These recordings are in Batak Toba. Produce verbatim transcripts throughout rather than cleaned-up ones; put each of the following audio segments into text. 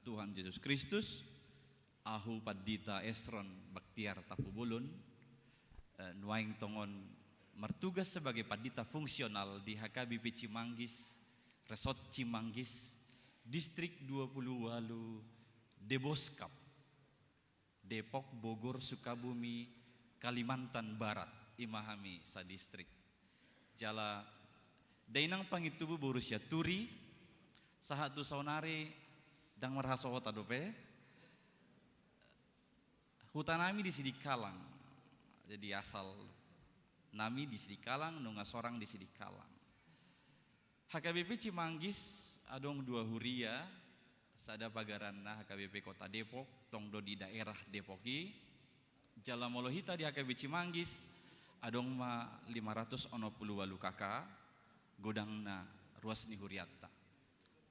Tuhan Jesus Kristus, ahu Pandita Esron Baktiar Tampubolon, eh, nuaeng tongon martugas sebagai pandita fungsional di H K B P Cimanggis, Resort Cimanggis, Distrik dua puluh walu Deboskap, Depok, Bogor, Sukabumi, Kalimantan Barat, ima hami sadistrik. Jala dainang pangintubu boru Sianturi, sahat tu saonari ndang marhasohotan dope. Huta nami di Sidikalang. Jadi asal nami di Sidikalang, nunga sorang di Sidikalang. H K B P Cimanggis adong dua huria, sada pagaranna H K B P Kota Depok, tong do di daerah Depok i. Jala molo hita di H K B Cimanggis, adong ma lima ratus onom pulu walu K K, godangna ruas ni hurianta.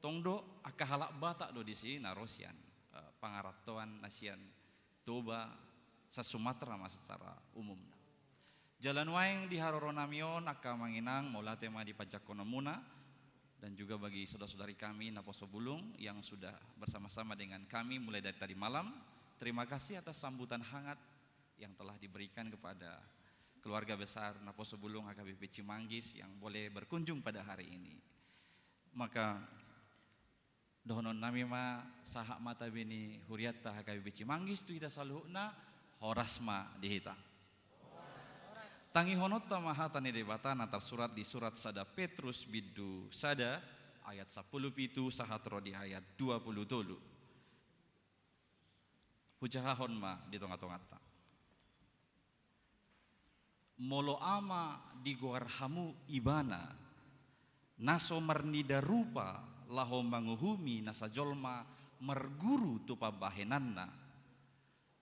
Tong do angka halak Batak do disi na ro sian, eh, pangarantoan na sian Toba, sa-Sumatra ma secara umumna. Jala nuaeng di haroro nami on, angka amang inang, mauliate ma di panjangkononmuna, dan juga bagi saudara-saudari kami Naposo Bulung yang sudah bersama-sama dengan kami mulai dari tadi malam. Terima kasih atas sambutan hangat yang telah diberikan kepada keluarga besar Naposo Bulung H K B P Cimanggis yang boleh berkunjung pada hari ini. Maka dohonon nami ma sahat ma tabi ni hurianta H K B P Cimanggis tu hita saluhutna, horas ma di hita. Tangihononta ma hata ni Debata na tarsurat di surat sada Petrus bindu sada ayat sampulu pitu sahat ro di ayat dua pulu tolu. Hujahahon ma di tonga-tonganta. Molo Ama digoar hamu Ibana, na so marnida rupa laho manguhumi nasa jolma marguru tu pambahenanna,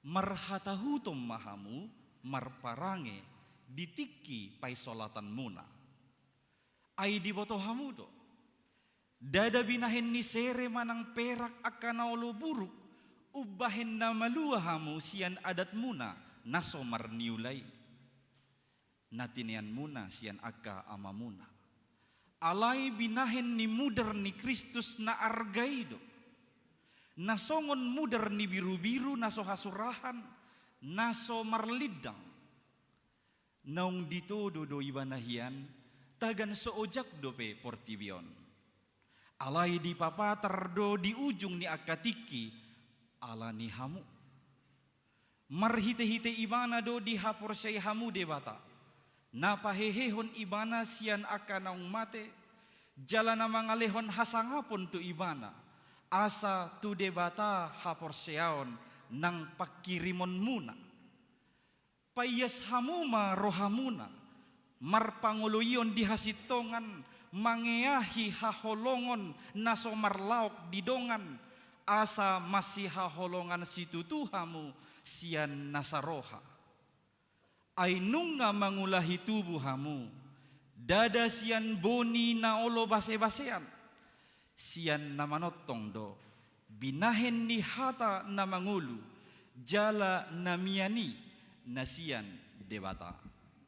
marhatahuton ma hamu marparange di tingki paisolatanmuna. Ai diboto hamu do, ndada binahen ni sere manang perak angka na olo buruk, umbahen na malua hamu sian adatmuna na so marniula i, na tineanmuna sian angka amamuna. Alai binahen ni mudar ni Kristus na arga i do, na songon mudar ni birubiru na so hasurahan, na so marlindang. Naung ditodo do Ibana hian, tagan so ojak dope portibi on. Alai dipapatar do di ujung ni angka tingki ala ni hamu. Marhitehite Ibana do dihaporseai hamu Debata, na pahehehon Ibana sian angka naung mate, jala na mangalehon hasangapon tu Ibana, asa tu Debata haporseaon nang pangkirimonmuna. Paias hamu ma rohamuna, marpangoloion di hasintongan, mangeahi haholongon na so marlaok di dongan, asa masihaholongan situtu hamu sian nasa roha. Ai nunga mangulahi tubu hamu, ndada sian boni na olo basebasean, sian na manongtong do, binahen ni hata na mangolu, jala na mian i na sian Debata.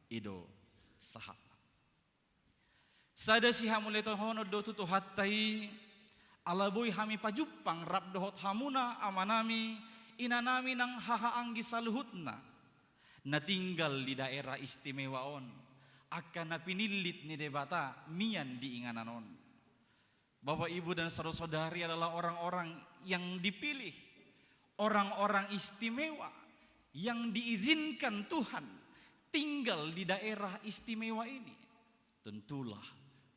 I do sahatna. Sada sihamuliatehonon do tu Tuhanta i, ala boi hami pajumpang rap dohot hamuna amanami, inanami nang hahaanggi saluhutna, na tinggal di daerah istimewa on, angka na pinillit ni Debata mian di inganan on. Bapak, Ibu, dan saudara-saudari adalah orang-orang yang dipilih, orang-orang istimewa yang diizinkan Tuhan tinggal di daerah istimewa ini. Tentulah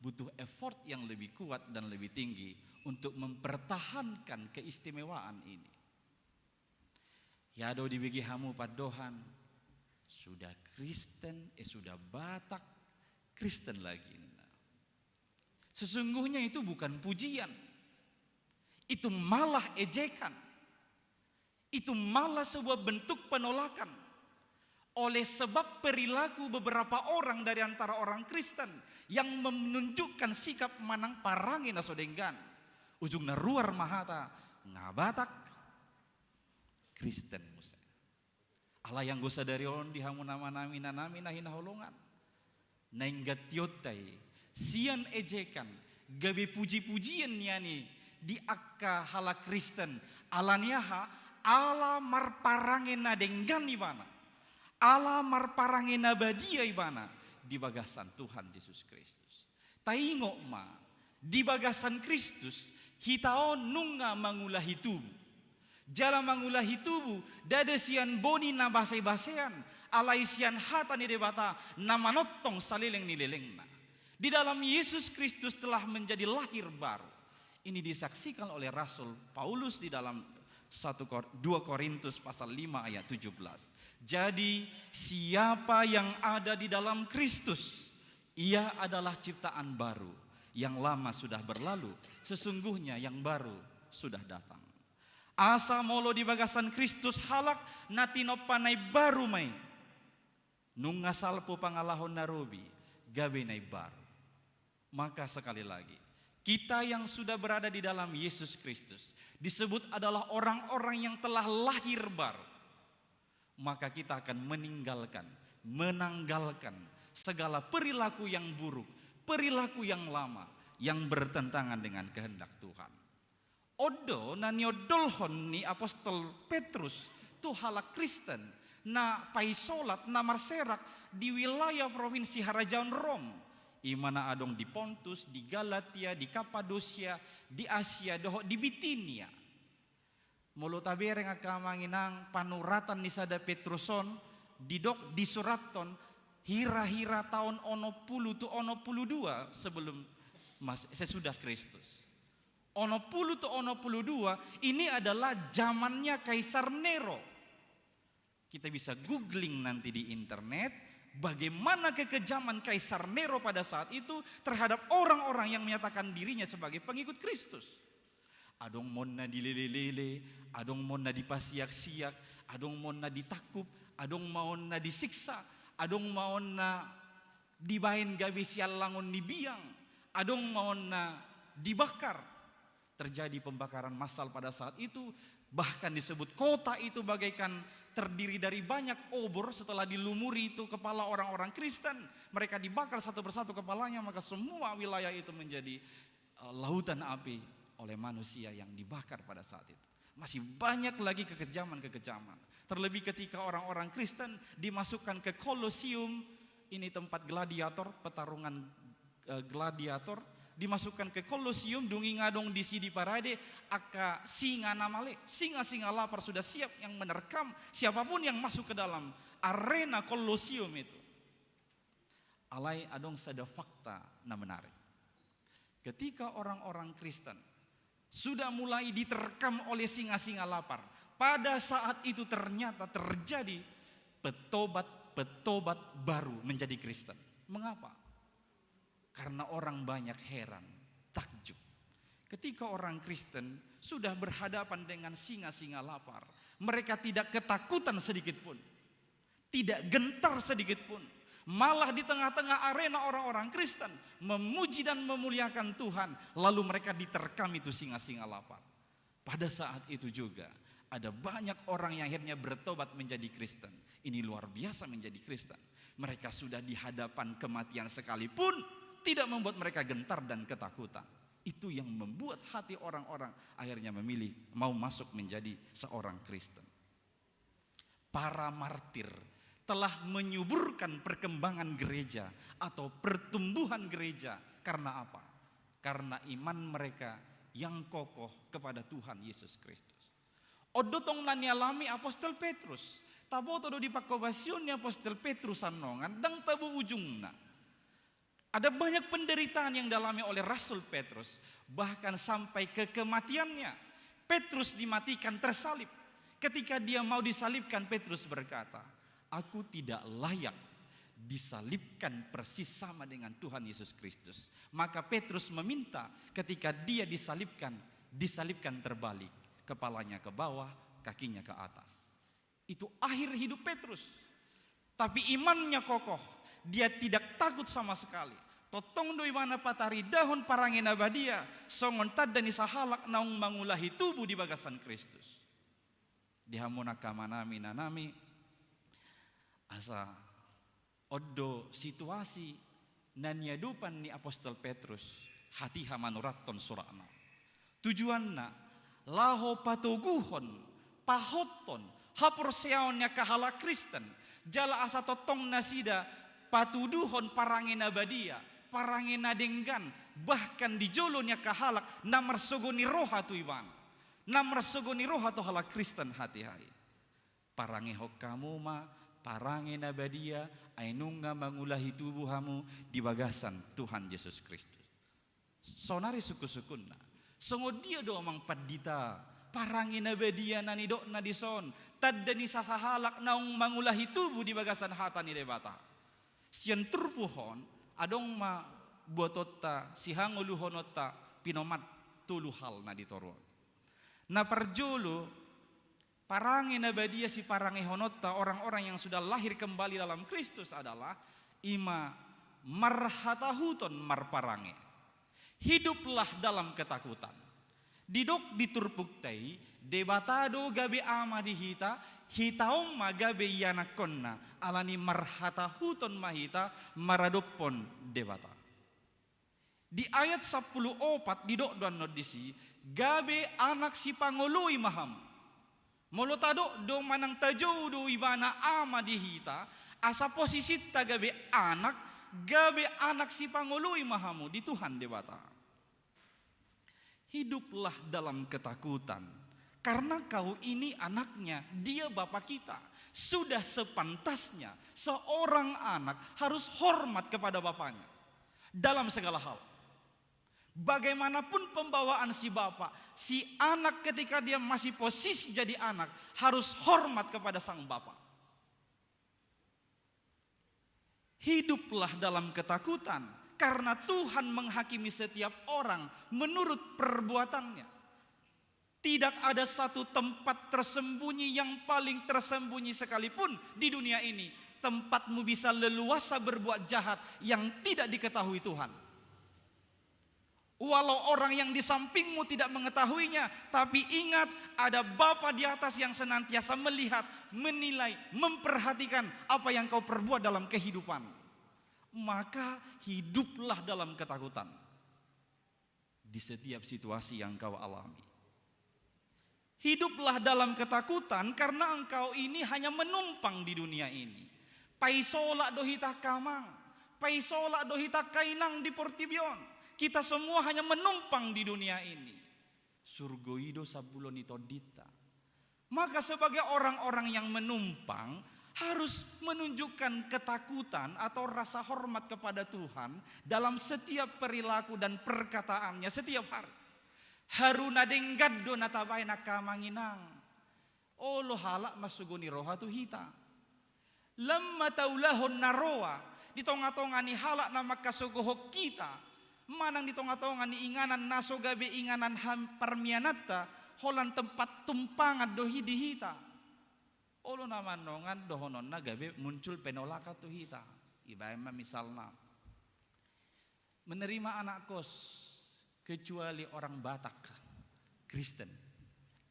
butuh effort yang lebih kuat dan lebih tinggi untuk mempertahankan keistimewaan ini. Ya do dibege hamu pandohan, sudah Kristen, eh, sudah Batak, Kristen lagi. Sesungguhnya itu bukan pujian. Itu malah ejekan. Itu malah sebuah bentuk penolakan oleh sebab perilaku beberapa orang dari antara orang Kristen yang menunjukkan sikap manang parange na so denggan. Ujungna ruar ma hata, nga Batak, Kristen muse. Alai anggo sadari on di hamu amanami, inanami na hinaholongan, naeng gantionta i sian ejekan gabe puji-pujian nian i di angka halak Kristen, Ala ni aha? Ala marparange na denggan ibana. Ala marparange na badia ibana di bagasan Tuhan Jesus Kristus. Taingot ma, di bagasan Kristus, hita on nunga mangulahi tubu. Jala mangulahi tubu, ndada sian boni na basebasean, alai sian hata ni Debata na manongtong saleleng ni lelengna. Di dalam Yesus Kristus telah menjadi lahir baru. Ini disaksikan oleh Rasul Paulus di dalam satu Kor-, dua Korintus pasal lima ayat tujuh belas. Jadi, siapa yang ada di dalam Kristus, ia adalah ciptaan baru. Yang lama sudah berlalu, sesungguhnya yang baru sudah datang. Asa molo di bagasan Kristus halak, na tinompa na imbaru ma i. Nunga salpu pangalaho na robi, gabe na imbaru. Maka sekali lagi, kita yang sudah berada di dalam Yesus Kristus disebut adalah orang-orang yang telah lahir baru. Maka kita akan meninggalkan, menanggalkan segala perilaku yang buruk, perilaku yang lama yang bertentangan dengan kehendak Tuhan. On do na niondolhon ni apostel Petrus tu halak Kristen na paisolat, na marserak di wilayah provinsi harajaon Rom, i ma na adong di Pontus, di Galatia, di Kapadosia, di Asia dohot di Bitinia. Molo tabereng angka amang inang panuratan ni sada Petrus on, didok disurathon hira-hira taon onom pulu tu onom pulu dua sebelum Mas-, sesudah Kristus. Onom pulu tu onom pulu dua ini adalah zamannya Kaisar Nero. Kita bisa googling nanti di internet, bagaimana kekejaman Kaisar Nero pada saat itu terhadap orang-orang yang menyatakan dirinya sebagai pengikut Kristus. Adong ma on na dilele-lele, adong ma on na dipasiak-siak, adong ma on na ditangkup, adong ma on na disiksa, adong ma on na dibaen gabe siallangon ni biang, adong ma on na dibakar. Terjadi pembakaran massal pada saat itu, bahkan disebut kota itu bagaikan terdiri dari banyak obor. Setelah dilumuri itu kepala orang-orang Kristen, mereka dibakar satu persatu kepalanya, maka semua wilayah itu menjadi, eh, lautan api oleh manusia yang dibakar pada saat itu. Masih banyak lagi kekejaman-kekejaman. Terlebih ketika orang-orang Kristen dimasukkan ke Kolosium, ini tempat gladiator, pertarungan, eh, gladiator, dimasukkan ke Kolosium, dung i nga adong disi diparade angka singa na male, singa-singa lapar sudah siap yang menerkam siapapun yang masuk ke dalam arena Kolosium itu. Alai adong sada fakta na menarik. Ketika orang-orang Kristen sudah mulai diterkam oleh singa-singa lapar, pada saat itu ternyata terjadi petobat-petobat baru menjadi Kristen. Mengapa? Karena orang banyak heran, takjub. Ketika orang Kristen sudah berhadapan dengan singa-singa lapar, mereka tidak ketakutan sedikit pun. Tidak gentar sedikit pun. Malah di tengah-tengah arena orang-orang Kristen memuji dan memuliakan Tuhan, lalu mereka diterkam itu singa-singa lapar. Pada saat itu juga ada banyak orang yang akhirnya bertobat menjadi Kristen. Ini luar biasa menjadi Kristen. Mereka sudah di hadapan kematian sekalipun tidak membuat mereka gentar dan ketakutan. Itu yang membuat hati orang-orang akhirnya memilih mau masuk menjadi seorang Kristen. Para martir telah menyuburkan perkembangan gereja atau pertumbuhan gereja. Karena apa? Karena iman mereka yang kokoh kepada Tuhan Yesus Kristus. On do tong na nialami apostel Petrus. Taboto do di pangkobasion ni apostel Petrus annon, ndang tabo ujungna. Ada banyak penderitaan yang dialami oleh Rasul Petrus, bahkan sampai ke kematiannya. Petrus dimatikan, tersalib. Ketika dia mau disalibkan, Petrus berkata, "Aku tidak layak disalibkan persis sama dengan Tuhan Yesus Kristus." Maka Petrus meminta ketika dia disalibkan, disalibkan terbalik, kepalanya ke bawah, kakinya ke atas. Itu akhir hidup Petrus. Tapi imannya kokoh, dia tidak takut sama sekali. Tongtong do ibana pataridahon parange na badia, songon tanda ni sahalak naung mangulahi tubu di bagasan Kristus. Di hamu angka amanami, inanami, asa on do situasi na niadopan ni apostel Petrus, hatiha manurathon suratna. Tujuanna, laho patoguhon, pahothon haporseaon ni angka halak Kristen, jala asa tongtong nasida patuduhon parange na badia, parange na denggan, bahkan di jolo ni angka halak na marsogo ni roha tu ibana, na marsogo ni roha tu halak Kristen hatiha i. Parangehon hamu ma parange na badia, ai nunga mangulahi tubu hamu di bagasan Tuhan Jesus Kristus. Sonari sungkunsungkunna, songon dia do amang pandita parange na badia na nidokna dison, tanda ni sasahalak naung mangulahi tubu di bagasan hata ni Debata? Sian turpuk on adong ma buatonta, sihangoluhononta pinomat tolu hal na di toru on. Na parjolo, parange na badia siparangehononta orang-orang yang sudah lahir kembali dalam Kristus adalah ima marhatahuton marparange. Hiduplah dalam ketakutan. Didok di turpukta i, Debata do gabe ama di hita, hita on ma gabe ianakkonna, alani marhatahuton ma hita maradophon Debata. Di ayat sampulu opat didok do annon disi, gabe anak sipangoloi ma hamu. Molo tadok do manang tajou do ibana ama di hita, asa posisinta gabe anak, gabe anak sipangoloi ma hamu di Tuhan Debata. Hiduplah dalam ketakutan, karena kau ini anaknya, dia bapa kita. Sudah sepantasnya seorang anak harus hormat kepada bapaknya. Dalam segala hal. Bagaimanapun pembawaan si bapa, si anak ketika dia masih posisi jadi anak harus hormat kepada sang bapa. Hiduplah dalam ketakutan, karena Tuhan menghakimi setiap orang menurut perbuatannya. Tidak ada satu tempat tersembunyi yang paling tersembunyi sekalipun di dunia ini, tempatmu bisa leluasa berbuat jahat yang tidak diketahui Tuhan. Walau orang yang di sampingmu tidak mengetahuinya, tapi ingat, ada Bapa di atas yang senantiasa melihat, menilai, memperhatikan apa yang kau perbuat dalam kehidupan. Maka hiduplah dalam ketakutan di setiap situasi yang kau alami. Hiduplah dalam ketakutan, karena engkau ini hanya menumpang di dunia ini. Paisola do hita angka amang, paisola do hita angka inang di portibi on. Kita semua hanya menumpang di dunia ini. Surgo i do sambulo ni tondinta. Maka sebagai orang-orang yang menumpang, harus menunjukkan ketakutan atau rasa hormat kepada Tuhan dalam setiap perilaku dan perkataannya setiap hari. Haru na denggan do na tabaen angka amang inang. Olo halak marsogo ni roha tu hita. Lam ma taulahon na roa di tonga-tonga ni halak na mangkasogohon hita, manang di tonga-tonga ni inganan na so gabe inganan ham-, parmiananta, holan tempat tumpangan do i di hita. Olo na manongan dohononna gabe muncul penolakan tu hita. Ibaen ma misalna, menerima anak kos kecuali orang Batak Kristen.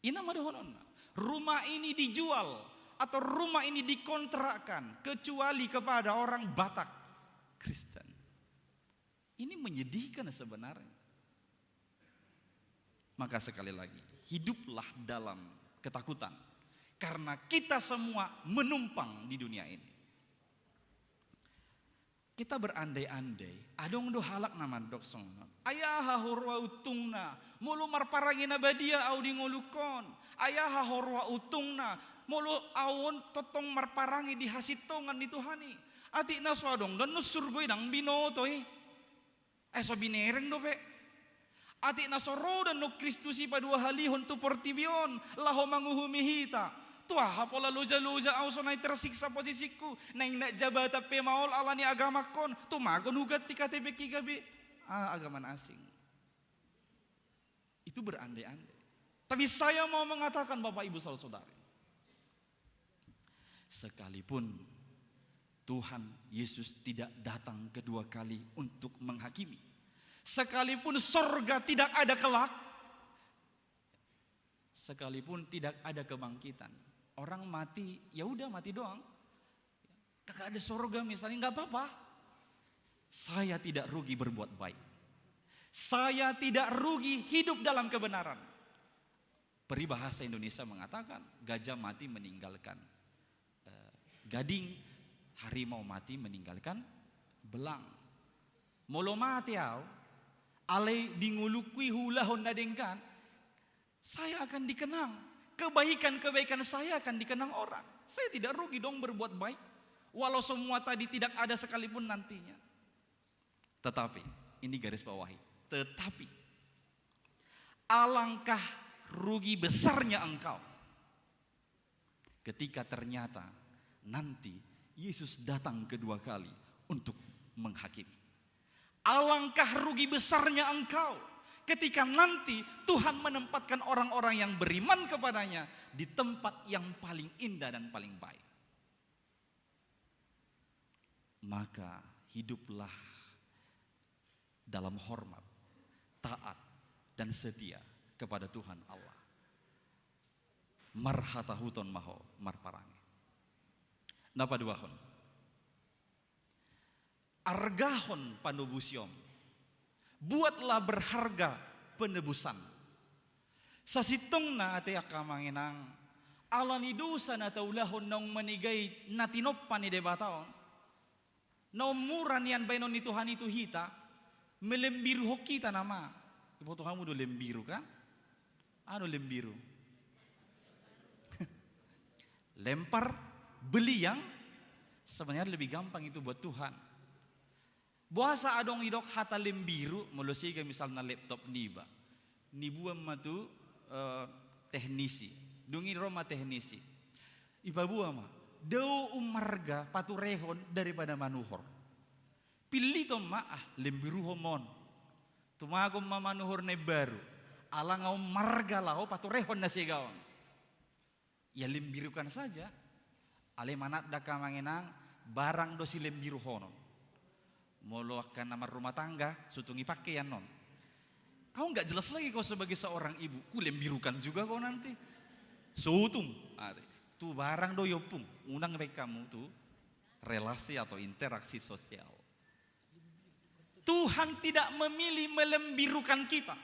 I na ma dohononna. Rumah ini dijual atau rumah ini dikontrakkan kecuali kepada orang Batak Kristen. Ini menyedihkan sebenarnya. Maka sekali lagi, hiduplah dalam ketakutan. Karena kita semua menumpang di dunia ini. Kita berandai-andai, adong do halak na mandok songon on. Ai aha huroha untungna, molo marparange na badia ahu di ngolungkon. Ai aha huroha untungna, molo ahu on tongtong marparange di hasintongan ni Tuhan i. Atik na so adong do annon surgo i, ndang binoto i. Ai so binereng dope. Atik na so ro do annon Kristus i paduahalihon tu portibi on, laho manguhumi hita. Tu aha pola loja-loja ahu sonai tersiksa posisingku, naeng na jabatan pe maol ala ni agamangkon, tumagon huganti K T P-ku gabe, ah, agama na asing. Itu berandai-andai. Tapi saya mau mengatakan, Bapak, Ibu, Saudara-saudari, sekalipun Tuhan Yesus tidak datang kedua kali untuk menghakimi, sekalipun sorga tidak ada kelak, sekalipun tidak ada kebangkitan, orang mati, ya udah, mati doang. Kagak ada sorga misalnya, nggak apa-apa. Saya tidak rugi berbuat baik. Saya tidak rugi hidup dalam kebenaran. Peribahasa Indonesia mengatakan, gajah mati meninggalkan, eh, gading, harimau mati meninggalkan belang. Molo mate au, alai di ngolungku i huulahon na denggan, saya akan dikenang. Kebaikan-kebaikan saya akan dikenang orang. Saya tidak rugi dong berbuat baik, walau semua tadi tidak ada sekalipun nantinya. Tetapi, ini garis bawahi, tetapi alangkah rugi besarnya engkau ketika ternyata nanti Yesus datang kedua kali untuk menghakimi. Alangkah rugi besarnya engkau ketika nanti Tuhan menempatkan orang-orang yang beriman kepada-Nya di tempat yang paling indah dan paling baik. Maka hiduplah dalam hormat, taat, dan setia kepada Tuhan Allah. Marhatahuton ma ho marparange. Na paduahon, argahon panobusion. Buatlah berharga penebusan. Sasintongna ate angka amang inang, ala ni dosa na taulahon naung manegai na tinompa ni Debata on, na ummura nian baenon ni Tuhan i tu hita, melembiruhon hita nama. Iboto hamu do lembiru kan? Aha do lembiru? Lempar beliang, sebenarnya lebih gampang itu buat Tuhan. Boasa adong didok hata lembiru, molo sega misalna laptop niba. Niboan ma tu, eh, teknisi. Dung i ro ma teknisi. Ipaboa ma. Dao ummarga paturehon daripada manuhor. Pilliton ma, ah, lembiruhon ma on. Tumagon ma manuhor na imbaru. Ala nga ummarga laho paturehon na sega on. Ya lembirukan saja. Alai manat da angka amang inang, barang do silembiruhonon. Molo angka na marrumah tangga, so tung i pake annon. Kau nggak jelas lagi kau sebagai seorang ibu, kulembirukan juga kau nanti. So tung, ah, tu barang do iompung, unang baen hamu tu relasi atau interaksi sosial. Tuhan tidak memilih melembirukan kita.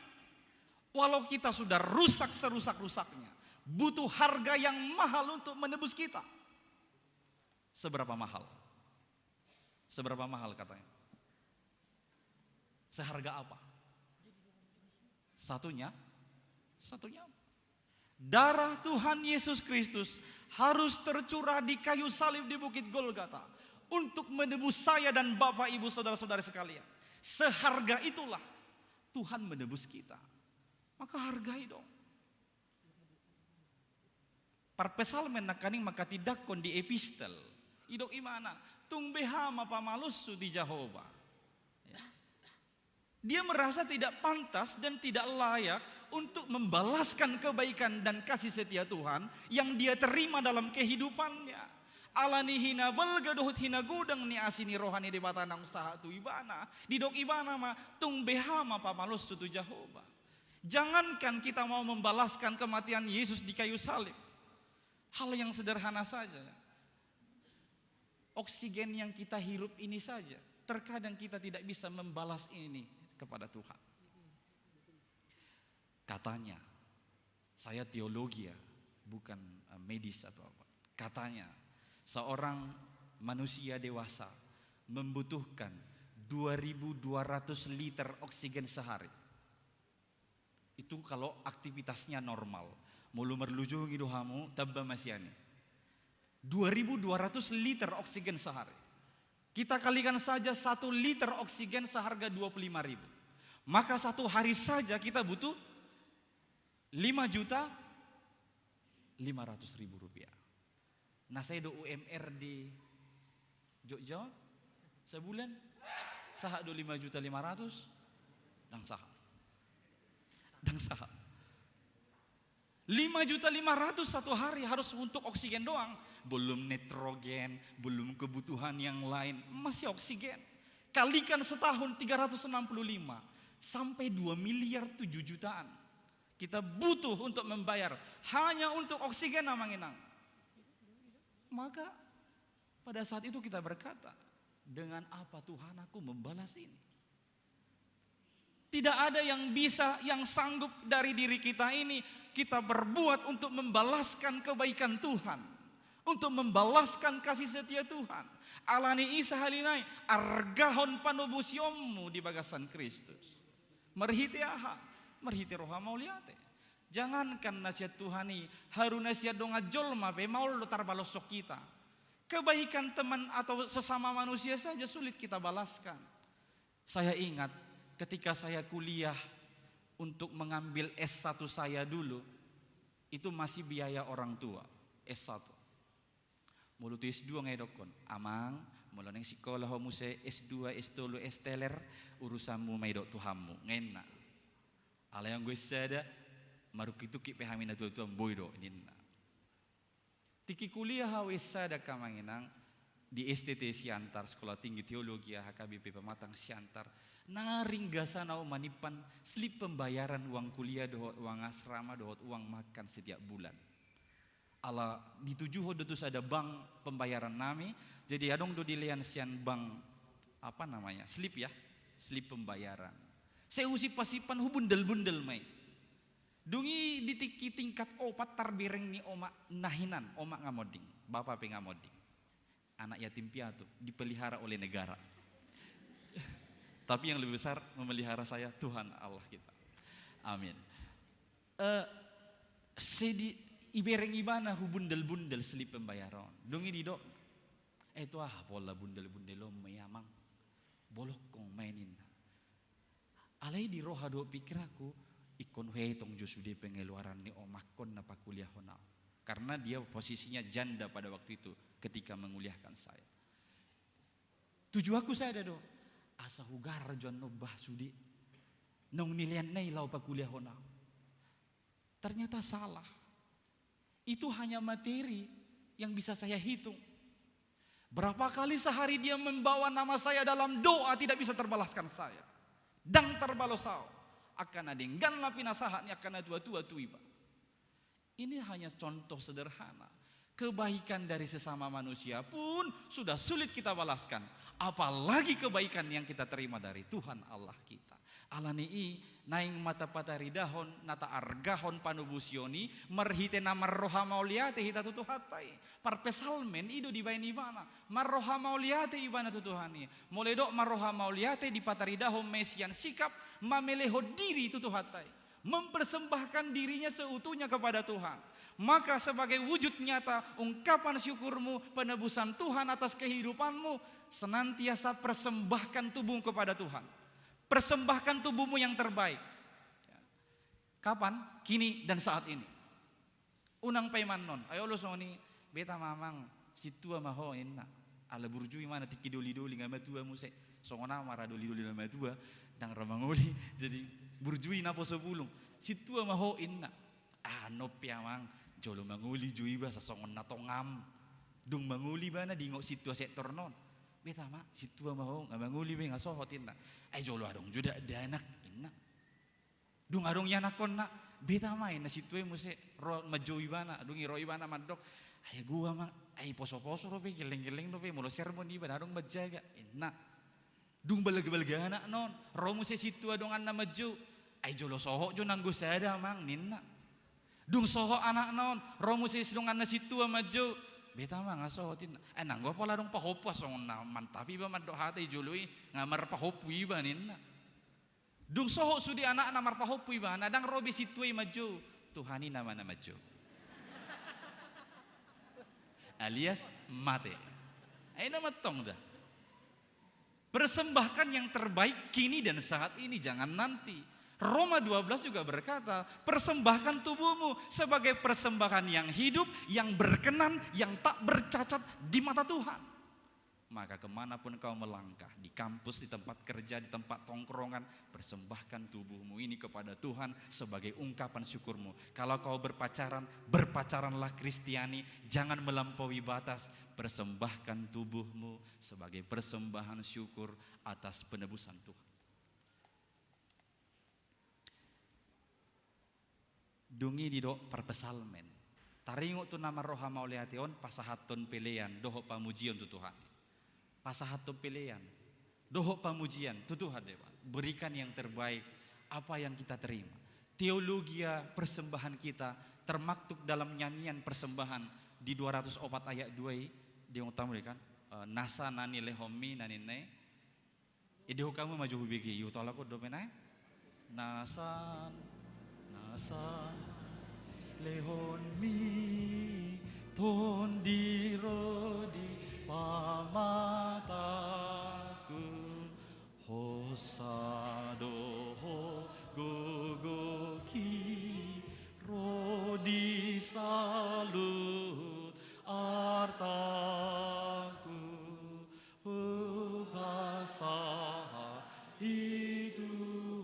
Walau kita sudah rusak serusak-rusaknya, butuh harga yang mahal untuk menebus kita. Seberapa mahal? Seberapa mahal katanya? Seharga apa? Satunya, satunya. Darah Tuhan Yesus Kristus harus tercurah di kayu salib di Bukit Golgata untuk menebus saya dan Bapak, Ibu, saudara-saudara sekalian. Seharga itulah Tuhan menebus kita. Maka hargai dong. Parpsalmen nangkaning manghatindanghon di epistel. Didok ibana, tung beha ma pamaloshu tu Jahowa. Ya. Dia merasa tidak pantas dan tidak layak untuk membalaskan kebaikan dan kasih setia Tuhan yang dia terima dalam kehidupannya. Ala ni hinabalga dohot hinagodang ni asi ni roha ni Debata naung sahat tu ibana, didok ibana ma, tung beha ma pamaloshu tu Jahowa. Jangankan kita mau membalaskan kematian Yesus di kayu salib, hal yang sederhana saja. Oksigen yang kita hirup ini saja, terkadang kita tidak bisa membalas ini kepada Tuhan. Katanya, saya teologi ya, bukan, eh, medis atau apa. Katanya, seorang manusia dewasa membutuhkan dua ribu dua ratus liter oksigen sehari. Itu kalau aktivitasnya normal. Molo marlujungi do hamu, tamba ma sian i. Dua ribu dua ratus liter oksigen sehari. Kita kalikan saja satu liter oksigen seharga dua puluh lima ribu. Maka satu hari saja kita butuh lima juta lima ratus ribu rupiah. Na sai do U M R di Jogja on? Sabulan? Sahat do lima juta lima ratus? Ndang sahat. Ndang sahat. Lima juta lima ratus satu hari harus untuk oksigen doang. Belum nitrogen, belum kebutuhan yang lain. Masih oksigen. Kalikan setahun tiga ratus enam puluh lima. Sampai dua miliar tujuh jutaan. Kita butuh untuk membayar hanya untuk oksigen, amang inang. Maka pada saat itu kita berkata, dengan apa Tuhan aku membalas ini? Tidak ada yang bisa, yang sanggup dari diri kita ini kita berbuat untuk membalaskan kebaikan Tuhan, untuk membalaskan kasih setia Tuhan. Alani i sahali nai, argahon panobusionmu di bagasan Kristus. Marhite aha? Marhite roha mauliate. Jangankan na sian Tuhan i, haru na sian dongan jolma pe maol do tarbaloshon hita. Kebaikan teman atau sesama manusia saja sulit kita balaskan. Saya ingat ketika saya kuliah untuk mengambil S satu saya dulu, itu masih biaya orang tua, S satu. Molo tu S dua nga didokkon, "Amang, molo naeng sikola ho muse S dua, S tolu, S teler, urusanmu ma i dohot Tuhanmu," nga ninna. Alai anggo S sada, marungkit-ungkit pe hami natuatua, "Boi do," ninna. Tingki kuliah au S sada, angka amang inang, di S T T Siantar, Sekolah Tinggi Teologi A H K B P Pematang Siantar, na ringgasan au manimpan slip pembayaran uang kuliah dohot uang asrama dohot uang makan setiap bulan. Ala ditujuhon do tu sada bank pembayaran nami, jadi adong do dilean sian bank, apa namanya, slip ya, slip pembayaran. Sai husimpan-simpan, hubundel-bundel ma i. Dung i di tingki tingkat opat tarbereng ni omak na hinan, omak nga monding, bapa pe nga monding. Anak yatim piatu, dipelihara oleh negara. Tapi yang lebih besar memelihara saya Tuhan Allah kita. Amin. Eh, sai di, ibereng ibana hubundel-bundel slip pembayaran. Dung i didok, "Eh, tu aha pola bundel-bundel on ma i, Amang? Bolongkon ma i," ninna. Alai di roha dohot pikiranku, ingkon huetong jo sude pengeluaran ni omakkon na pakuliahon au. Karena dia posisinya janda pada waktu itu ketika menguliahkan saya. Tujuanku sada do, asa hugarar jo annon bah sude naung nileanna i laho pakuliahon au. Ternyata salah. Itu hanya materi yang bisa saya hitung. Berapa kali sehari dia membawa nama saya dalam doa, tidak bisa terbalaskan saya. Ndang tarbalos au angka na denggan na pinasahat ni angka natuatua tu iba. Ini hanya contoh sederhana. Kebaikan dari sesama manusia pun sudah sulit kita balaskan, apalagi kebaikan yang kita terima dari Tuhan Allah kita. Alani i, naeng ma tapataridahon, na taargahon panobusion i, marhite na marroha mauliate hita tu Tuhanta i. Parpsalmen i do dibaen ibana, marroha mauliate ibana tu Tuhan i. Molo didok marroha mauliate, dipataridahon ma i sian sikap mamelehon diri tu Tuhanta i, mempersembahkan dirinya seutuhnya kepada Tuhan. Maka sebagai wujud nyata ungkapan syukurmu, penebusan Tuhan atas kehidupanmu, senantiasa persembahkan tubuhmu kepada Tuhan. Persembahkan tubuhmu yang terbaik. Ya. Kapan? Kini dan saat ini. Unang paima annon, ai olo songon i, "Beta ma, Amang, sintua ma ho," ninna. Ala burju ibana, tingki doli-doli, nga matua muse. Songon au ma ra doli-doli na matua, ndang ra mangoli, jadi burju i na poso bulung. "Sintua ma ho," ninna. "Ah, annon pe, Amang, jolo mangoli jo iba, asa songon na tongam." Dung mangoli ibana, diingot sintua sektor on. "Beta ma, sintua ma ho, nga mangoli be, nga sohot," ninna. "Ai jolo adong jo dakdanak," ninna. Dung adong ianakkonna, "Beta ma," ninna sintua i muse, ro manjou ibana. Dung i ro ibana mandok, "Ai goa, Amang, ai poso-poso dope, gelleng-gelleng dope, molo sermon iba ndang adong manjaga," ninna. Dung balga-balga anakna on, ro muse sintua donganna manjou, "Ai jolo sohot jo nanggo sada, Amang," ninna. Dung sohot anakna on, ro muse donganna sintua manjou, "Beta ma, nga sohot," ninna. "Ai nanggo pola adong pahompu, songon na mantap iba mandok hata i jolo i, nga marpahompu iba," ninna. Dung sohot sude anakna marpahompu ibana, ndang ro be sintua i manjou, Tuhan i nama na manjou. Alias mate. Ai nama tong da. Persembahkan yang terbaik kini dan saat ini, jangan nanti. Roma dua belas juga berkata, "Persembahkan tubuhmu sebagai persembahan yang hidup, yang berkenan, yang tak bercacat di mata Tuhan." Maka kemanapun kau melangkah, di kampus, di tempat kerja, di tempat tongkrongan, persembahkan tubuhmu ini kepada Tuhan sebagai ungkapan syukurmu. Kalau kau berpacaran, berpacaranlah Kristiani, jangan melampaui batas, persembahkan tubuhmu sebagai persembahan syukur atas penebusan Tuhan. Dung i didok parpsalmen, taringot tu na marroha mauliate on, pasahathon pelean dohot pamujion tu Tuhan. Pasahathon pelean dohot pamujion tu Tuhan, Debata. Berikan yang terbaik, apa yang kita terima. Teologia persembahan kita termaktub dalam nyanyian persembahan di dua ratus opat ayat dua i, di utama kan, eh, nasa na nilehonmi na ninna i. Idehon hamu ma jo hubege, iutola ko dope nai. Nasa, nasa nilehonmi tondi ro di pamatangku. Hosa do ho gogohi ro di saluhut artangku. Hupasahat i tu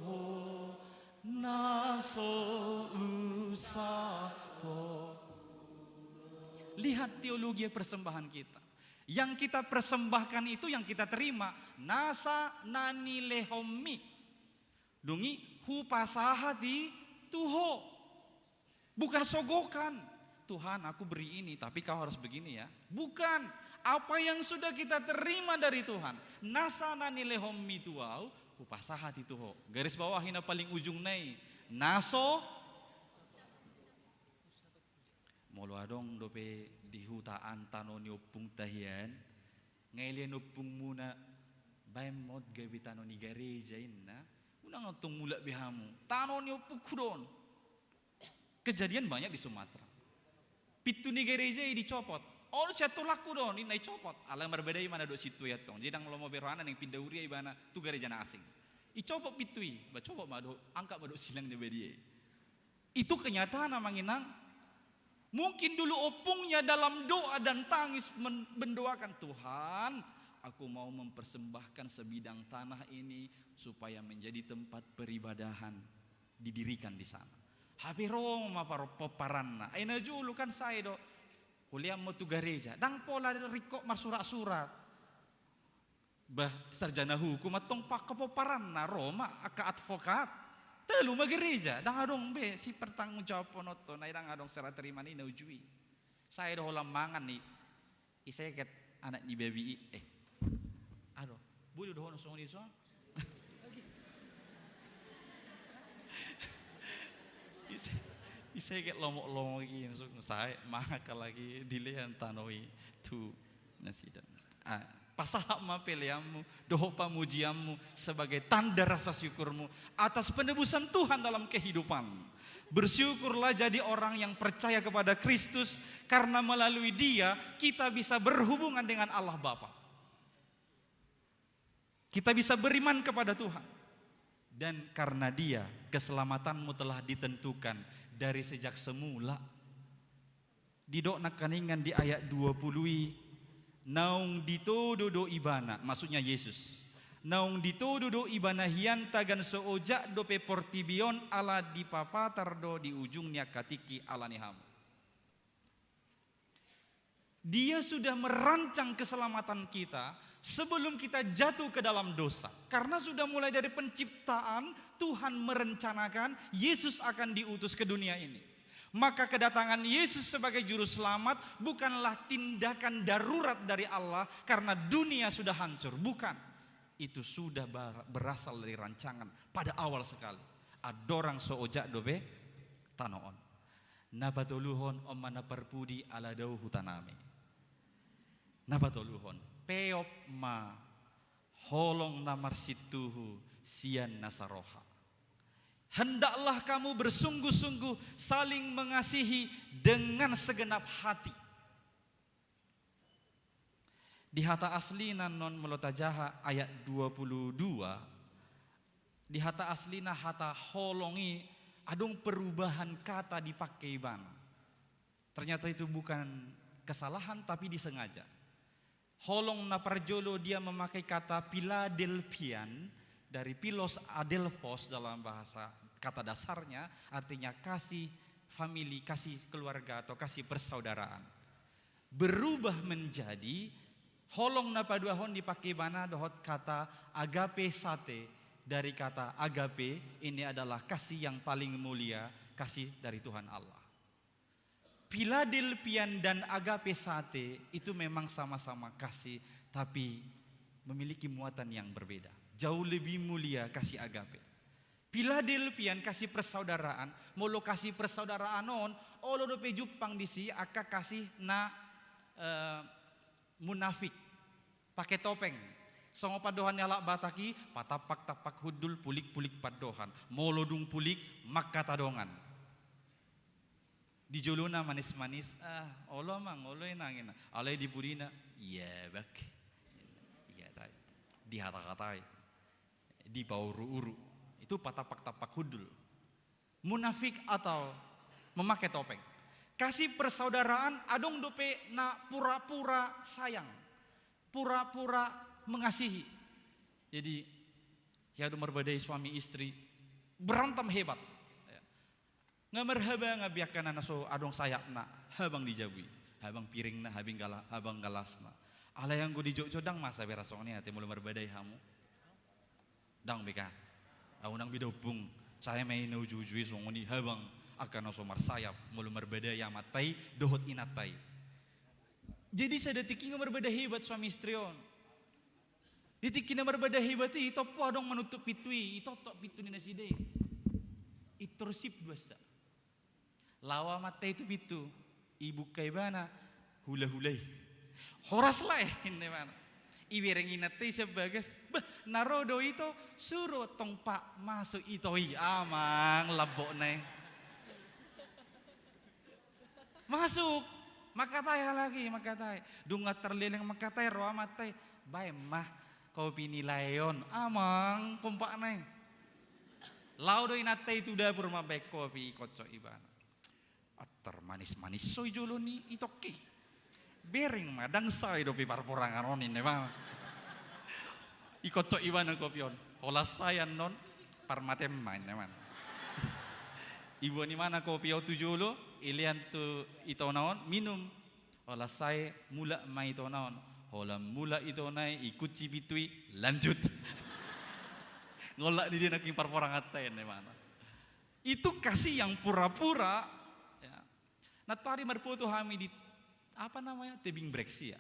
ho na so usahaton. Lihat teologia persembahan kita. Yang kita persembahkan itu yang kita terima. Nasa na nilehonmi. Dung i hupasahat i tu ho. Bukan sogokan. Tuhan, aku beri ini, tapi kau harus begini ya. Bukan. Apa yang sudah kita terima dari Tuhan. Nasa na nilehonmi tu ahu, hupasahat i tu ho. Garis bawahi na paling ujung nai. Na so Molo adong dope di huta an tano ni ompungta hian, nga ilean ompungmuna, baen ma on gabe tano ni gareja inna, unang antong mulak be hamu, tano ni ompungku do on. Kejadian banyak di Sumatera. Pintu ni gareja i dicopot. On sian tulangku do on, inna, icopot. Ala marbadai ma na dohot sintua i antong. Jadi ndang lomo be rohana naeng pinda huria ibana tu gareja na asing. Icopot pintu i, ba copot ma dohot, angkat ma dohot silang na badia i. Itu kenyataan, Amang Inang. Mungkin dulu ompungnya dalam doa dan tangis men-, mendoakan, "Tuhan, aku mau mempersembahkan sebidang tanah ini supaya menjadi tempat peribadahan didirikan di sana." Hape ro ma par-, pomparanna. Ai na jolo kan sae do. Hulean ma on tu gareja. Ndang pola ringkot marsurat-surat. Bah, sarjana hukum antong pangka pomparanna, ro ma angka advokat. Tolu ma gareja, ndang adong be sipertanggungjawabhononhon, ai ndang adong serah terima ni na uju i. Sae do holan mangan i. Iseket anak ni babi i, eh. Adong, boi do dohonon songon i, songon. Ise-, iseket lomok-lomok i, sae, mangan halak i, dilean tano i tu nasida. Ah, pasahat ma peleanmu dohot pamujianmu sebagai tanda rasa syukurmu atas penebusan Tuhan dalam kehidupanmu. Bersyukurlah jadi orang yang percaya kepada Kristus, karena melalui Dia kita bisa berhubungan dengan Allah Bapa. Kita bisa beriman kepada Tuhan. Dan karena Dia, keselamatanmu telah ditentukan dari sejak semula. Didok nangkiningan di ayat dua puluh i, naung ditodo do Ibana, maksudnya Yesus. Naung ditodo do Ibana hian tagan so ojak dope portibi on, ala dipapatar do di ujung ni angka tingki ala ni hamu. Dia sudah merancang keselamatan kita sebelum kita jatuh ke dalam dosa. Karena sudah mulai dari penciptaan, Tuhan merencanakan Yesus akan diutus ke dunia ini. Maka kedatangan Yesus sebagai juru selamat bukanlah tindakan darurat dari Allah karena dunia sudah hancur. Bukan. Itu sudah bar-, berasal dari rancangan pada awal sekali. Andorang so ojak dope tano on. Na patoluhon, on ma na parpudi ala dao hutanami. Na patoluhon, peop ma holong na marsintuhu sian nasa roha. Hendaklah kamu bersungguh-sungguh saling mengasihi dengan segenap hati. Di hata aslina non molo tajaha ayat dua puluh dua, di hata aslina hata holong i adong perubahan kata dipake ibana. Ternyata itu bukan kesalahan, tapi disengaja. Holong na parjolo dia memakai kata Philadelphian, dari philos adelphos dalam bahasa kata dasarnya, artinya kasih famili, kasih keluarga atau kasih persaudaraan. Berubah menjadi holong na paduahon dipake ibana dohot kata agape sate, dari kata agape, ini adalah kasih yang paling mulia, kasih dari Tuhan Allah. Philadelphian dan agape sate itu memang sama-sama kasih, tapi memiliki muatan yang berbeda. Jauh lebih mulia kasih agape. Piladelpian, kasih persaudaraan, molo kasih persaudaraan on, olo dope jumpang disi angka kasih na, eh, munafik, pake topeng. Songon pandohan ni halak Batak i, patampak-tampak hundul, pulik-pulik pandohan. Molo dung pulik, mangkatadongan. Di jolona manis-manis, ah, olo amang, olo inang, inang. Alai di pudina, iya bak. Iya tai. Dihata-hatai. Dipauru-uru. Itu patampak-tampak hundul. Munafik atau memakai topeng. Kasih persaudaraan adong dope na pura-pura sayang. Pura-pura mengasihi. Jadi, ya, adong marbadai suami istri, berantem hebat. Ya. Nga marhabangan be angka na so adong sayapna, habang di jabu i, habang piringna, habang gala-, habang galasna. Alai anggo di Jogja ndang masa be ra songon i ate molo marbadai hamu. Ndang be kan? Au nang be da ompung, sai ma i na uju-uju i songon i habang angka na so marsayap molo marbadai amanta i dohot inanta i. Jadi sada tingki nga marbadai hebat suami istri on. Di tingki na marbadai hebat i, tompu adong manutup pintu i, itotok pintu ni nasida i. Intor sip duansa. Lao amanta i tu pintu, ibuka ibana, hula-hula i. Horas lae, ninna ibana. Ibereng inanta i sian bagas, bah, na ro do ito, suru tong pak masuk ito i, amang lambokna i. Masuk, mangkatai halak i, mangkatai. Dung nga tarleleng mangkatai ro amanta i, baen ma kopi ni lae on, amang kompakna i. Lao do inanta i tu dapur mambaen kopi, ikocok ibana. Atar manis-manis so i jolo ni itongki. Bereng ma, ndang sai dope parporangan on, ninna ibana. Ikocok ibana kopi on. Holan sai annon, parmaten ma, ninna ibana. Iboan ibana kopi on tu jolo, ilean tu itona on, minum. Holan sai mulak ma itona on. Holan mulak itona i, ikunci pintu i, lanjut. Ngollak ni dia nangkin parporanganta, ninna ibana. Itu kasih yang pura-pura. Ya. Nantoari marfoto hami di, apa namanya, tebing breksi ya.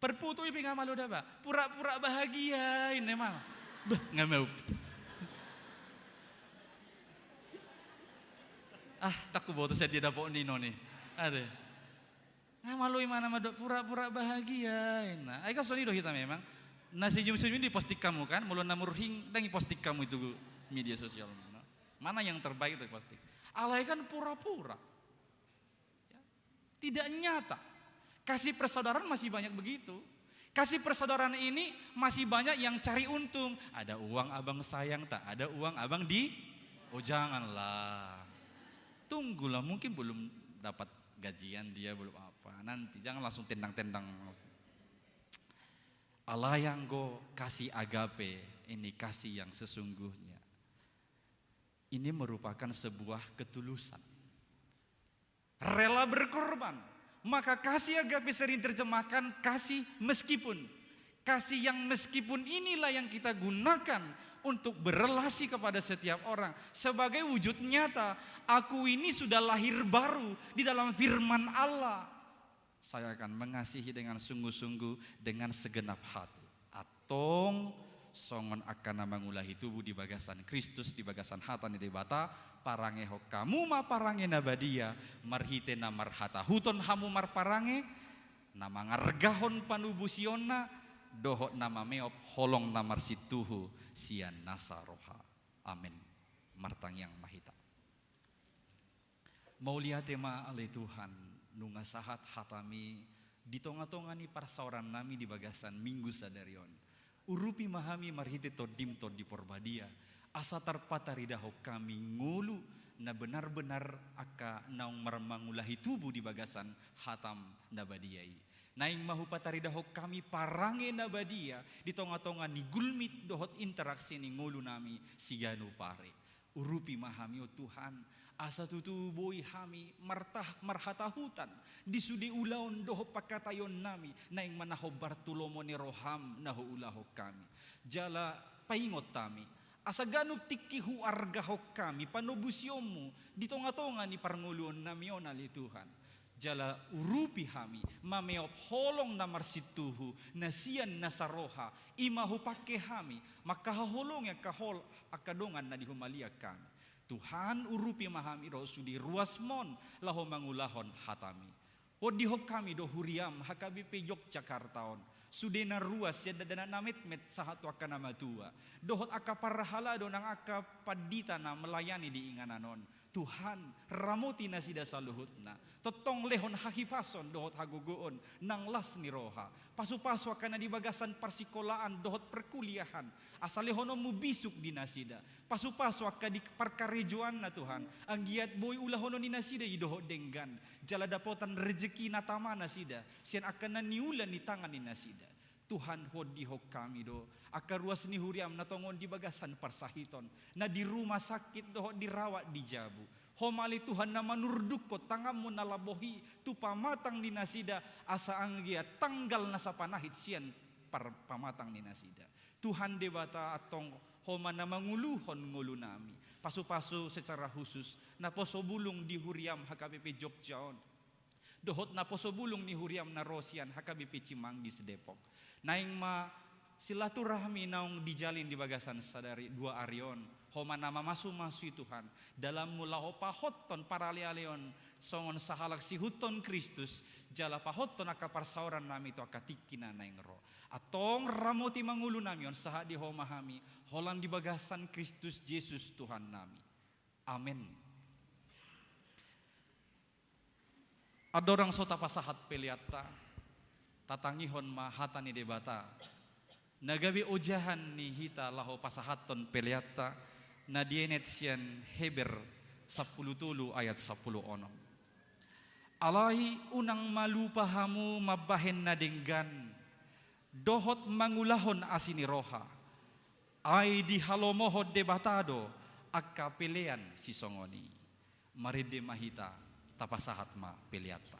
Parfoto i pe nga malo daba, pura-pura bahagia, ninna ibana. Bah, nga maup. Ah, ndang huboto sian dia dapot ni non i. Ate. Nga malo ibana mandok pura-pura bahagia, ninna. Ai kan songon i do hita memang. Na senyum-senyum i diposting hamu kan, molo na murhing ndang iposting hamu i tu media sosial. Mana yang terbaik itu diposting. Alai kan pura-pura. Ya. Tidak nyata. Kasih persaudaraan masih banyak begitu. Kasih persaudaraan ini masih banyak yang cari untung. Ada uang abang sayang, tak ada uang abang di... Oh, janganlah. Tunggulah, mungkin belum dapat gajian dia, belum apa. Nanti, jangan langsung tendang-tendang. Alai anggo kasih agape, ini kasih yang sesungguhnya. Ini merupakan sebuah ketulusan. Rela berkorban. Maka kasih agape sering terjemahkan kasih meskipun. Kasih yang meskipun inilah yang kita gunakan untuk berrelasi kepada setiap orang. Sebagai wujud nyata, aku ini sudah lahir baru di dalam firman Allah. Saya akan mengasihi dengan sungguh-sungguh, dengan segenap hati. Antong songon angka na mangulahi tubu di bagasan Kristus, di bagasan hata ni Debata, parangehon hamu ma parange na badia, marhite na marhatahuton hamu marparange, na mangargahon panobusonna, dohot na mameop holong na marsintuhu sian nasa roha. Amen. Martangiang ma hita. Mauliate ma ale Tuhan, nunga sahat hataMi di tonga-tonga ni parsaorannami di bagasan Minggu sadari on. Urupi ma hami marhite TondiM Tondi Porbadia, asa tarpataridahon hami ngolu na benar-benar angka naung marmangulahi tubu di bagasan hataM na badia i. Naeng ma hupataridahon hami parange na badia di tonga-tonga ni gulmit dohot interaksi ni ngolunami siganup ari. Urupi ma hami, o Tuhan, asa tutu boi hami martah-, marhatahutan di sude ulaon dohot pangkataionnami, naeng ma na hombar tu lomo ni rohaM na huulahon hami. Jala paingot hami, asa ganup tingki huargahon hami panobusionMu di tonga-tonga ni parngoluonnami on, ale Tuhan. Jala urupi hami mameop holong na marsintuhu na sian na saroha, i ma hupangke hami mangkahaholongi angka hol-, angka dongan na di humaliang hami. Tuhan, urupi ma hami dohot sude ruasmon laho mangulahon hatami. Tondihon hami do huriam H K B P Yogyakarta on, sude na ruas sian dakdanak na metmet sahat tu angka na matua, dohot angka parhalado nang angka pandita na melayani di inganan on. Tuhan, ramoti nasida saluhutna. Tongtong lehon hahipason dohot hagogoon nang las ni roha. Pasupasu angka na di bagasan parsikolaan dohot perkuliahan, asa lehononmu bisuk di nasida. Pasupasu angka di parkarejoanna, Tuhan, anggiat boi ulahonon ni nasida i dohot denggan, jala dapotan rejeki na tama nasida sian angka na niula ni tangan ni nasida. Tuhan, tondihon hami do angka ruas ni huriam na tongon di bagasan parsahiton, na di rumah sakit dohot dirawat di jabu. Ho ma ale Tuhan na manurdukkon tanganmu na lambok i tu pamatang ni nasida, asa anggiat tanggal na sapanahit sian par-, pamatang ni nasida. Tuhan Debata, antong Ho ma na manguluhon ngolunami. Pasupasu secara khusus naposo bulung di huriam H K B P Jogja on, dohot naposo bulung ni huriam na ro sian H K B P Cimanggis Depok. Naeng ma silaturahmi naung dijalin di bagasan sadari dua ari on, Ho ma na mamasu-masui, Tuhan, dalanmu laho pahothon paralealeon songon sahalak siihuthon Kristus, jala pahothon angka parsaorannami tu angka tingki na naeng ro. Antong ramoti ma ngolunami on, sahat di Ho ma hami, holan di bagasan Kristus Jesus Tuhannami. Amen. Andorang so tapasahat peleanta, tatangihon ma hata ni Debata, na gabe ojahan ni hita laho pasahathon peleanta, na dienet sian Heber sampulu tolu ayat sampulu onom. Alai unang ma lupa hamu mambahen na denggan, dohot mangulahon asi ni roha, ai dihalomohon Debata do angka pelean sisongon i. Marende ma hita, tapasahat ma peleanta.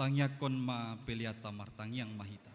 Tangiangkon ma peleanta, martangiang ma hita.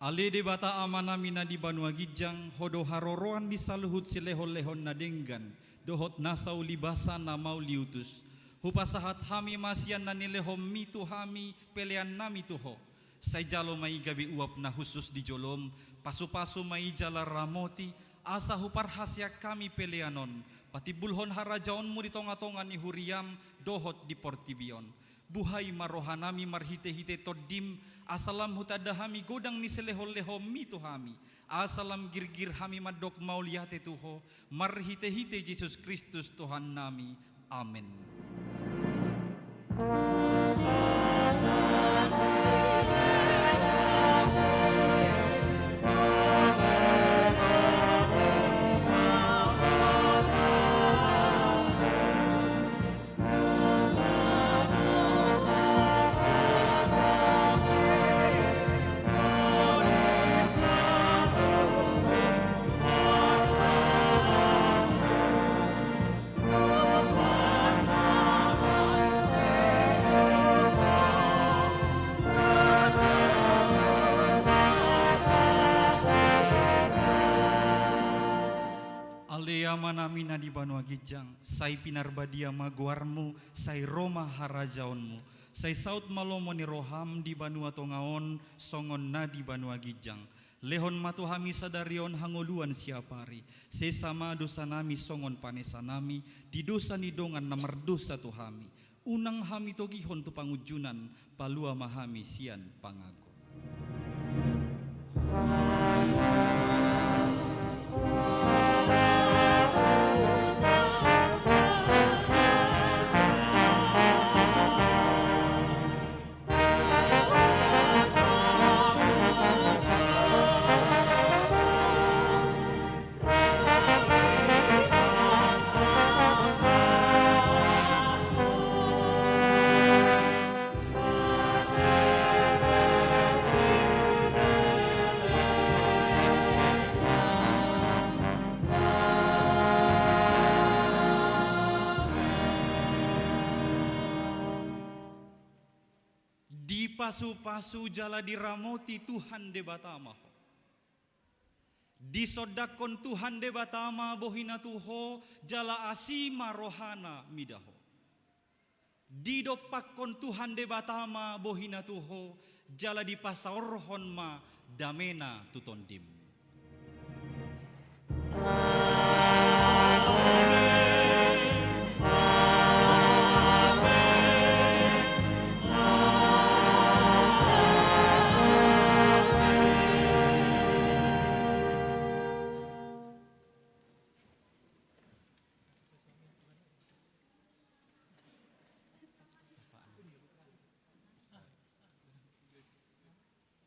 Ale Debata Amanami na di banua ginjang, Ho do haroroan ni saluhut silehonlehon na denggan dohot nasa ulibasa na mauliutus. Hupasahat hami ma sian na nilehonMi tu hami peleannami tu Ho. Sai jalo ma i gabe uap na hushus di joloM, pasupasu ma i jala ramoti, asa huparhaseang hami pelean on patimbulhon harajaonMu di tongatonga ni huriaM dohot di portibi on. Buhai ma rohanami marhitehite TondiM, asa lam hutanda hami godang ni silehonlehonMi tu hami, asa lam girgir hami mandok mauliate tu Ho, marhitehite Jesus Kristus Tuhannami. Amen. Ale Amanami na di banua ginjang, sai pinarbadia ma goarMu, sai ro ma harajaonMu, sai saut ma lomo ni rohaM di banua tonga on songon na di banua ginjang. Lehon ma tu hami sadari on hangoluan siapari. Sesa ma dosanami songon panesanami di dosa ni dongan na mardosa tu hami. Unang hami togihon tu pangunjunan, palua ma hami sian pangago. Dipasupasu jala diramoti Tuhan Debata ma ho. Disondangkon Tuhan Debata ma bohina tu ho, jala asi ma rohana mida ho. Didompakkon Tuhan Debata ma bohina tu ho, jala dipasaorhon ma damena tu tondim.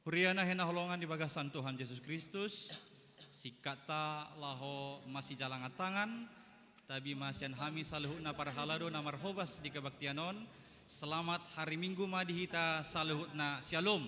Huria na hinaholongan di bagasan Tuhan Jesus Kristus, singkatta laho masijalangan tangan, tabi ma sian hami saluhutna parhalado na marhobas di kebaktian on. Selamat hari Minggu ma di hita saluhutna. Syalom.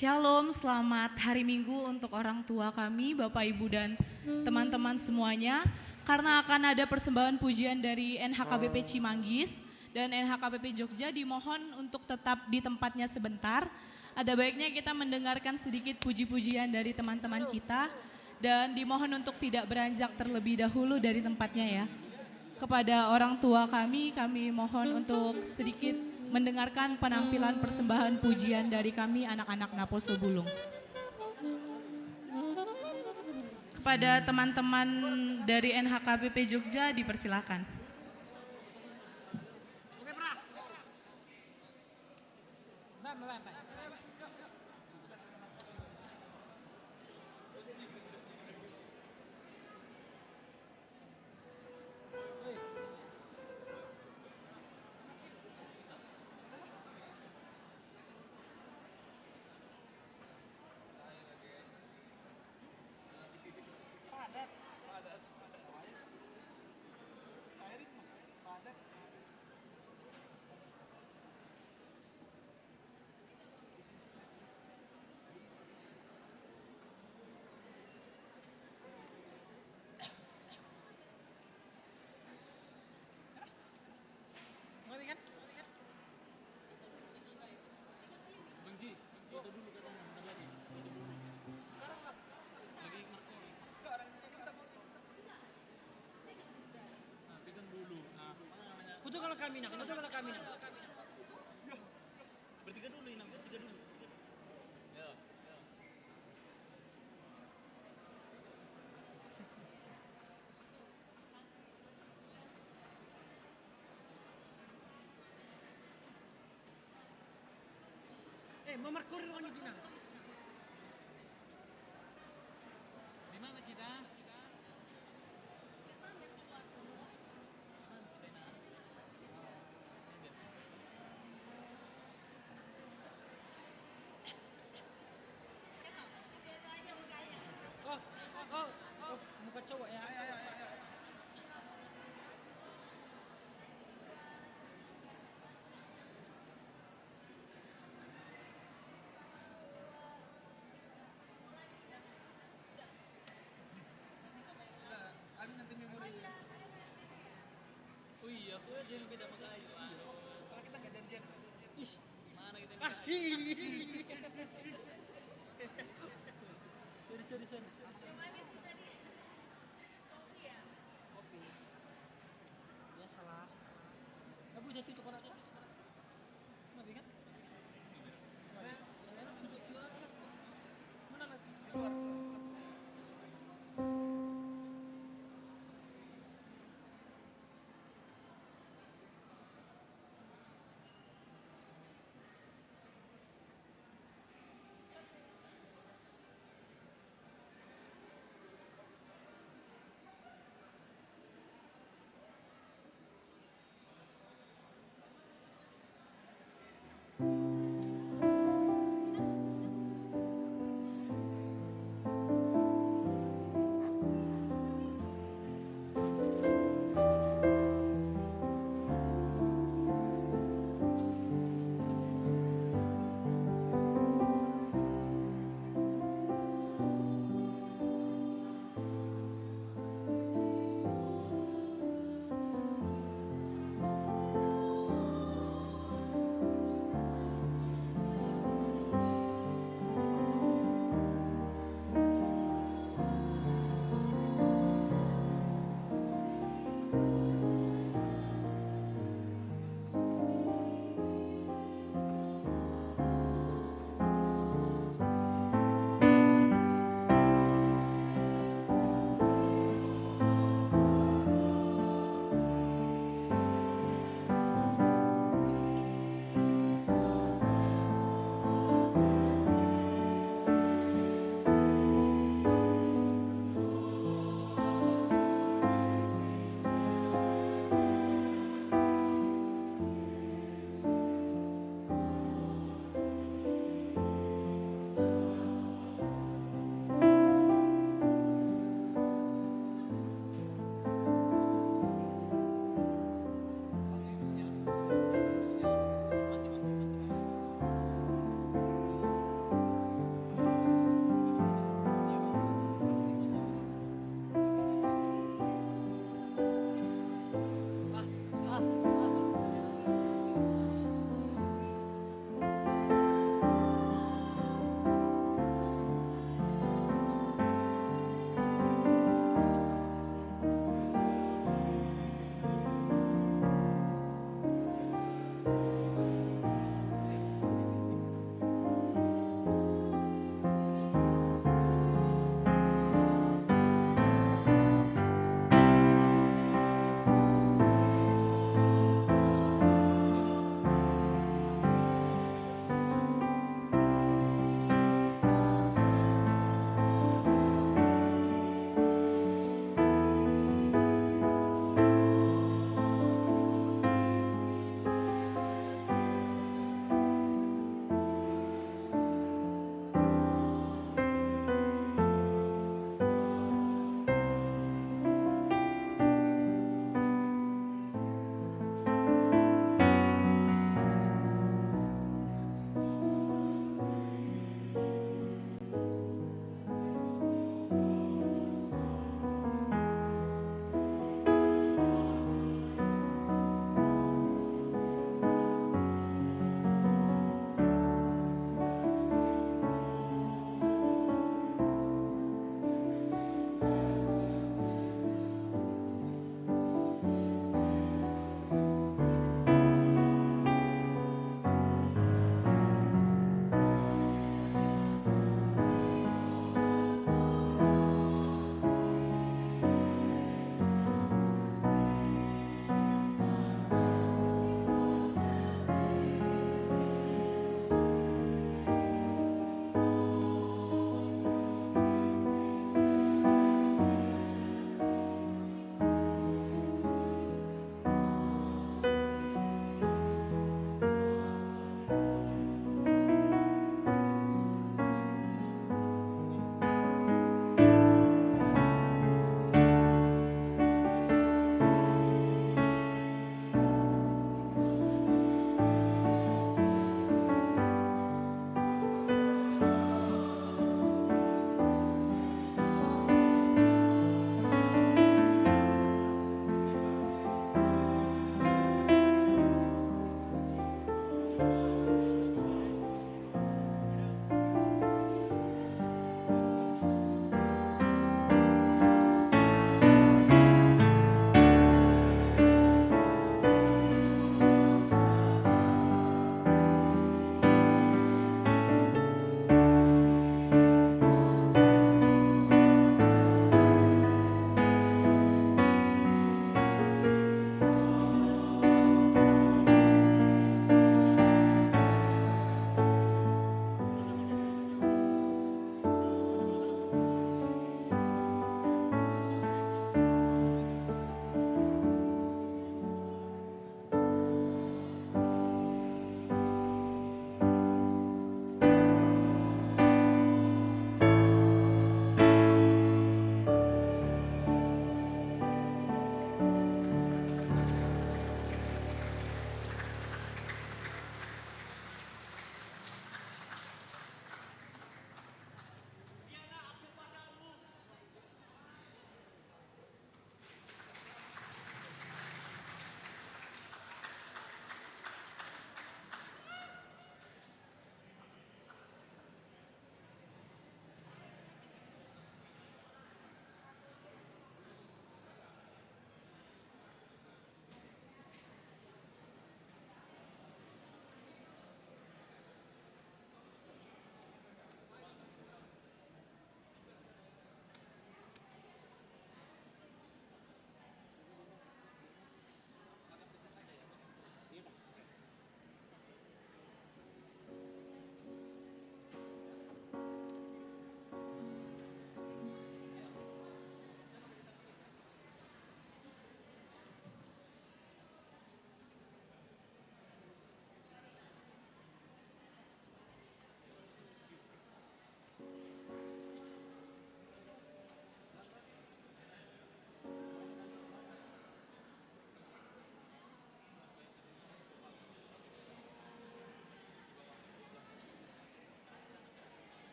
Syalom, selamat hari Minggu untuk orang tua kami, Bapak, Ibu, dan teman-teman semuanya. Karena akan ada persembahan pujian dari N H K B P Cimanggis dan N H K B P Jogja, dimohon untuk tetap di tempatnya sebentar. Ada baiknya kita mendengarkan sedikit puji-pujian dari teman-teman kita, dan dimohon untuk tidak beranjak terlebih dahulu dari tempatnya, ya. Kepada orang tua kami, kami mohon untuk sedikit mendengarkan penampilan persembahan pujian dari kami, anak-anak Naposo Bulung. Kepada teman-teman dari N H K B P Jogja, dipersilakan. Kalau kami nang, kalau kami nang. Bertiga dulu, Inang, bertiga dulu. Ya. Eh, mau markori ruang itu, Nang. Di mana kita? Oh, oh, oh, muka cowok ya. Nah, habis nanti memori. Oh iya, aku aja yang beda sama Gayu. Iya. Kalau kita nggak janjian. Ih, mana kita? Ah, ini. Sorry, sorry, sorry. Kopi. Biasalah. Abu jatuh coklat. Mati kan? Mana lagi? Di luar.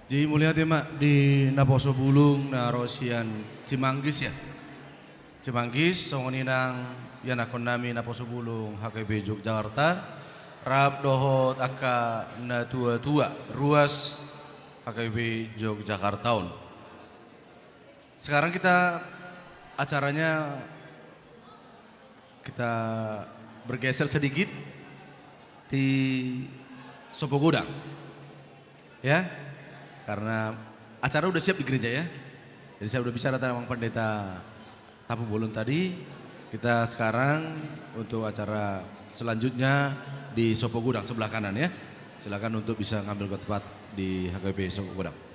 Jadi mauliate ma di naposo bulung na ro sian Cimanggis, ya. Cimanggis, songon i nang ianakhon nami naposo bulung H K B Yogyakarta, rap dohot angka na tua-tua ruas H K B Yogyakarta on. Sekarang kita acaranya kita bergeser sedikit di Sopo Godang. Ya. Karena acara udah siap di gereja, ya. Jadi saya udah bicara tentang Pendeta Tampubolon tadi. Kita sekarang untuk acara selanjutnya di Sopo Godang sebelah kanan, ya. Silakan untuk bisa ngambil tempat di H K B Sopo Godang.